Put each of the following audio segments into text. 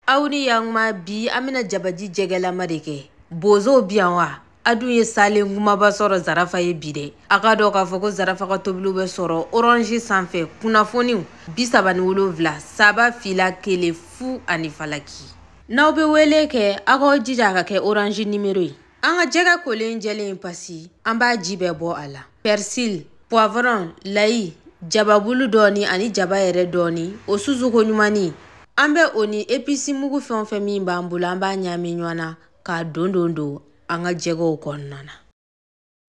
Aw ni yantuma bi an bɛna jabaji jɛgɛlama de kɛ. Bozow bi yan wa? A dun ye salen kumaba sɔrɔ Zarafa ye bi dɛ. A ka dɔn k'a fɔ ko Zarafa ka tobiliw bɛ sɔrɔ Orange sanfɛ kunnafoniw 37 3 2 1 0 ani falaki. N'aw bɛ wele kɛ aw k'aw jija a ka kɛ Orange numéro ye. An ka jɛgɛ kolen jɛlen pasi an b'a ji bɛɛ bɔ a la. Persil, poivron, layi, jababulu dɔɔni ani jaba yɛrɛ dɔɔni o susuko ɲumanni an bɛ o ni episi mugu fɛn o fɛn min b'an bolo an b'a ɲagami ɲɔgɔn na k'a don don don an ka jɛgɛw kɔnɔna na.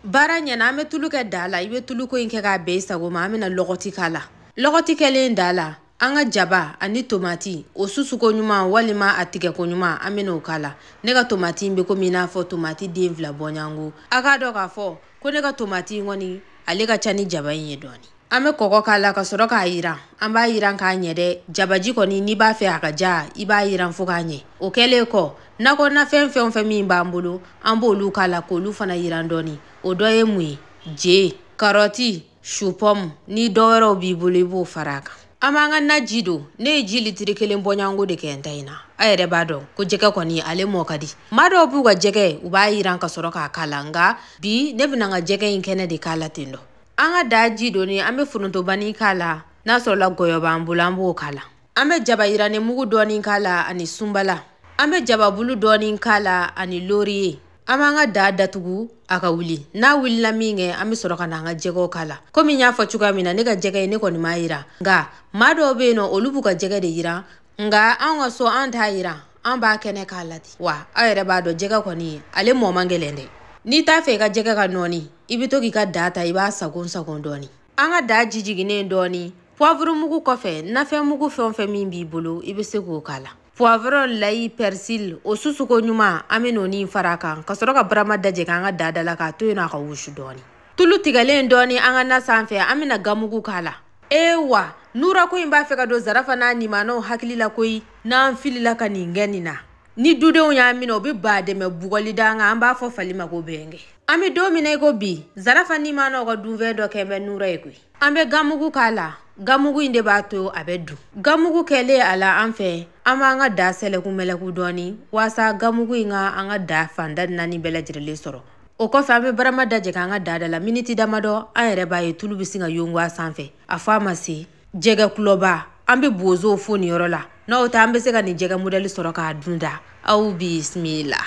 Baara ɲɛna an bɛ tulu kɛ da la i bɛ tuluko in kɛ k'a bɛn i sago ma an bɛna lɔgɔti k'a la. Lɔgɔti kɛlen da la an ka jaba ani tomati o susuko ɲuman walima a tigɛko ɲuman an bɛna o k'a la. Ne ka tomati in bɛ komi i n'a fɔ tomati den 2 bɔɲɔgɔnko. A k'a dɔn k'a fɔ ko ne ka tomati in kɔni ale ka ca ni jaba in ye dɔɔni. An bɛ kɔgɔ k'a la ka sɔrɔ k'a yiran an b'a yiran k'a ɲɛ dɛ. Jabaji kɔni n'i b'a fɛ a ka ja i b'a yiran fo k'a ɲɛ. O kɛlen kɔ nakɔnafɛn fɛn o fɛn min b'an bolo an b'olu k'a la k'olu fana yiran dɔɔni. O dɔ ye mun ye? Je, karɔti, su pɔmu ni dɔ wɛrɛw b'i bolo i b'o fara a kan. An b'an ka naji don. Ne ye ji litiri 1 bɔɲɔgɔnko de kɛ n ta in na. A yɛrɛ b'a dɔn ko jɛgɛ kɔni ale mɔ ka di. Maa dɔw b'u ka jɛgɛ u b'a yiran ka sɔrɔ k'a k'a la nka bi ne bɛna n ka jɛgɛ in kɛnɛ de k'a la ten dɔ. An ka da ji donni an bɛ forontobani k'a la n'a sɔrɔla gɔyɔ b'an bolo an b'o k'a la. An bɛ jaba yirannen mugu dɔɔni k'a la ani sunbala. An bɛ jababulu dɔɔni k'a la ani laurier. An b'an ka da datugu a ka wuli. N'a wulila min kɛ an bɛ sɔrɔ ka na an ka jɛgɛw k'a la. Komi n y'a fɔ cogoya min na ne ka jɛgɛ in ne kɔni m'a yiran nka maa dɔw bɛ yen nɔ olu b'u ka jɛgɛ de yiran nka anw ka so an t'a yiran an b'a kɛnɛ k'a la ten. Wa aw yɛrɛ b'a dɔn jɛgɛ kɔni ale mɔ man gɛlɛn dɛ. N'i t'a fɛ i ka jɛgɛ ka nɔɔni i bɛ to k'i ka da ta i b'a sagon sagon dɔɔni. An ka da ji jiginnen dɔɔni poivre mugu kɔfɛ nafɛn mugu fɛn o fɛn min b'i bolo i bɛ se k'o k'a la. Poivron, layi, persil o susuko ɲuman an bɛ n'o ni fara a kan ka sɔrɔ ka barama dajɛ k'an ka da da la k'a to yen nɔ a ka wusu dɔɔni. Tulu tigɛlen dɔɔni an ka na sanfɛ an bɛna gamugu k'a la. Ee wa Nura ko in b'a fɛ ka don Zarafa n'a nimanaw hakili la koyi n'an filila ka nin kɛ nin na. Ni dudenw y'a minɛ u bɛ ba dɛmɛ bugɔli da an kan an b'a fɔ fali ma ko bɛnkɛ. An bɛ don min na i ko bi Zarafa nimanaw ka dunfɛn dɔ kɛ bɛ Nura ye koyi. An bɛ gamugu k'a la. Gamugu in de b'a to a bɛ dun. Gamugu kɛlen a la an fɛ an b'an ka da sɛlɛku mɛlɛku dɔɔni walasa gamugu in ka an ka da fanda 4 bɛɛ lajɛlen sɔrɔ. O kɔfɛ an bɛ barama dajɛ k'an ka da da la miniti damadɔ an yɛrɛ b'a ye tulu bɛ sin ka yongo a sanfɛ. A fɔ a ma se jɛgɛ kulɔba an bɛ bozow fo nin yɔrɔ la n'aw tɛ an bɛ se ka nin jɛgɛ modɛli sɔrɔ k'a dun da. Aw bisimila.